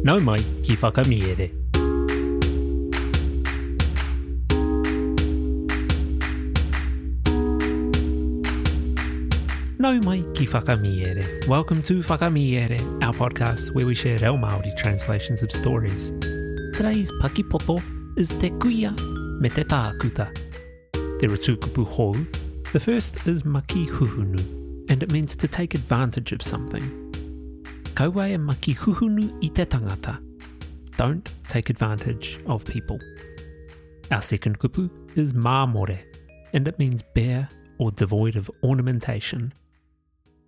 Nau mai ki Whakamiere. Nau mai ki Whakamiere. Welcome to Whakamiere, our podcast where we share reo Māori translations of stories. Today's pakipoto is Te Kuia me te Tākuta. There are two kupu hou. The first is maki huhunu, and it means to take advantage of something. Kaua e maki huhunu i te tangata. Don't take advantage of people. Our second kupu is māmore, and it means bare or devoid of ornamentation.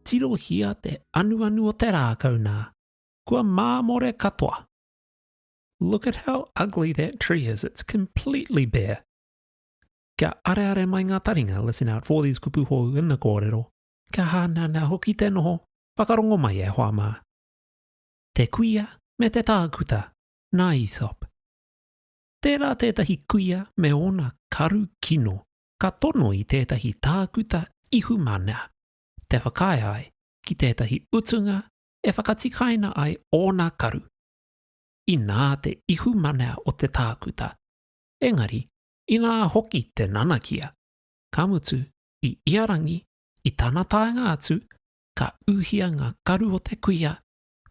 Tirohia te anuanu o te rākau nā. Kua māmore katoa. Look at how ugly that tree is, it's completely bare. Kia areare mai ngā taringa, listen out for these kupu hou in the kōrero. Kia hāneanea hoki te noho, whakarongo mai e hoa mā. Te kuia me te tākuta, nā Aesop. Tērā tētahi kuia me ōna karu kino ka tono i tētahi tākuta ihumanea te whakaae ai ki tētahi utunga e whakatikaina ai ōna karu. Inā te ihumanea o te tākuta, engari inā hoki te nanakia. Ka mutu, i ia rangi, i tana taenga atu, ka uhia ngā karu o te kuia,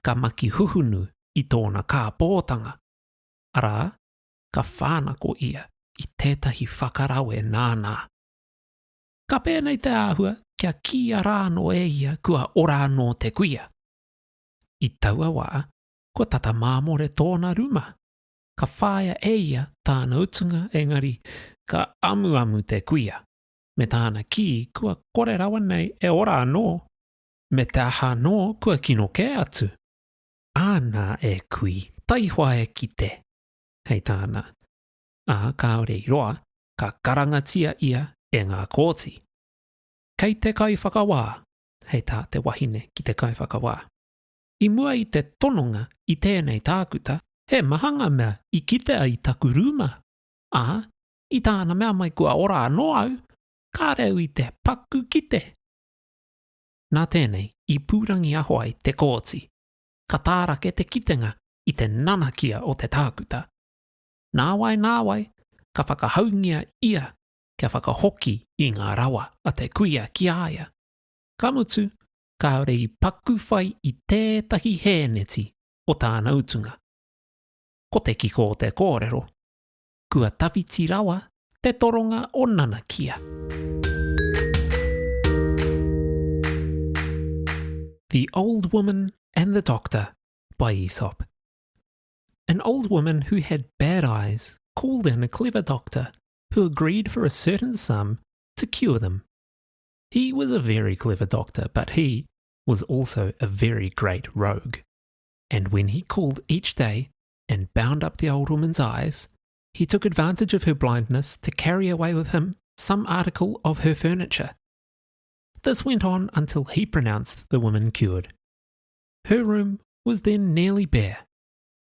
ka maki huhunu i tōna kāpōtanga. Arā, ka whānako ia i tētahi whakarawe nāna. Ka pēnei te āhua kia kīia rā anō e ia kua ora anō te kuia. I taua wā, kua tata māmore tōna ruma. Ka whāia e ia tāna utunga engari ka amuamu te kuia, me tāna kī kua kore rawa nei e ora anō, me te aha anō kua kino kē atu. Āna e kui, taihoa e kite, hei tāna. Ā, kāore i roa, ka karangatia ia e ngā kōti. Kei te kaiwhakawā, hei tā te wahine ki te kaiwhakawā. I mua i te tononga i tēnei tākuta, he maha ngā mea i kitea i taku rūma, ā, i tāna mea mai kua ora anō au, kāre au i te paku kite. Nā tēnei i pūrangiaho ai te kōti, ka tārake te kitenga i te nanakia o te tākuta. Nāwai nāwai, ka whakahaungia ia kia whakahoki i ngā rawa a te kuia ki a ia. Ka mutu, kāore i paku whai i tētahi hēneti o tāna utunga. Ko te kiko o te kōrero, kua tawhiti rawa te toronga o Nanakia. The Old Woman and the Doctor by Aesop. An old woman who had bad eyes called in a clever doctor who agreed for a certain sum to cure them. He was a very clever doctor, but he was also a very great rogue. And when he called each day and bound up the old woman's eyes, he took advantage of her blindness to carry away with him some article of her furniture. This went on until he pronounced the woman cured. Her room was then nearly bare.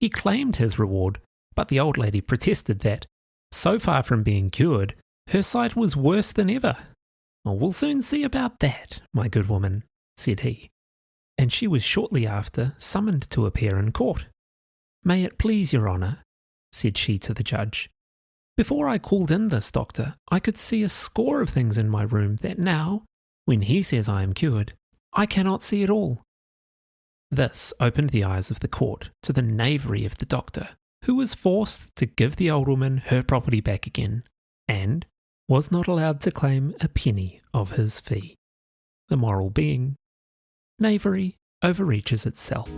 He claimed his reward, but the old lady protested that, so far from being cured, her sight was worse than ever. Well, we'll soon see about that, my good woman, said he. And she was shortly after summoned to appear in court. May it please your honour, said she to the judge, before I called in this doctor, I could see a score of things in my room that now, when he says I am cured, I cannot see at all. This opened the eyes of the court to the knavery of the doctor, who was forced to give the old woman her property back again, and was not allowed to claim a penny of his fee. The moral being, knavery overreaches itself.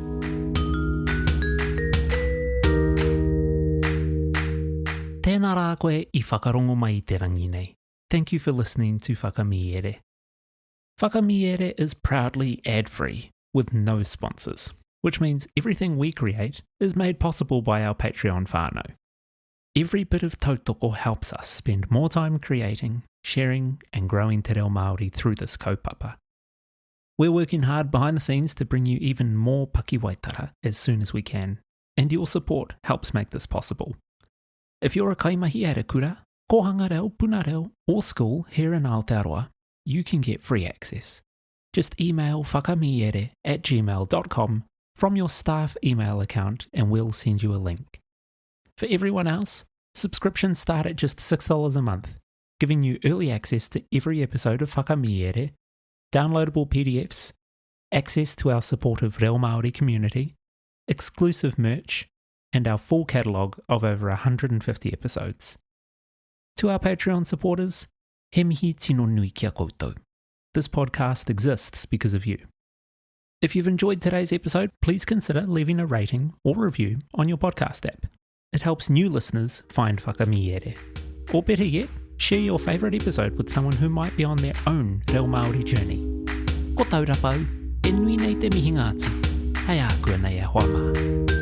Tēnā rā koe i whakarongo mai i te rangi nei. Thank you for listening to Whakamiere. Whakamiere is proudly ad-free, with no sponsors, which means everything we create is made possible by our Patreon whānau. Every bit of tautoko helps us spend more time creating, sharing and growing te reo Māori through this kaupapa. We're working hard behind the scenes to bring you even more pakiwaitara as soon as we can, and your support helps make this possible. If you're a kaimahi at a kura, kōhanga reo, puna reo, or school here in Aotearoa, you can get free access. Just email whakamiere at gmail.com from your staff email account and we'll send you a link. For everyone else, subscriptions start at just $6 a month, giving you early access to every episode of Whakamiere, downloadable PDFs, access to our supportive Reo Māori community, exclusive merch, and our full catalogue of over 150 episodes. To our Patreon supporters, he mihi tino nui kia koutou. This podcast exists because of you. If you've enjoyed today's episode, please consider leaving a rating or review on your podcast app. It helps new listeners find Whakamiere. Or better yet, share your favourite episode with someone who might be on their own reo Māori journey. Ko Taurapau, e nui nei te mihinga atu. Hei ākuanei e hoa mā.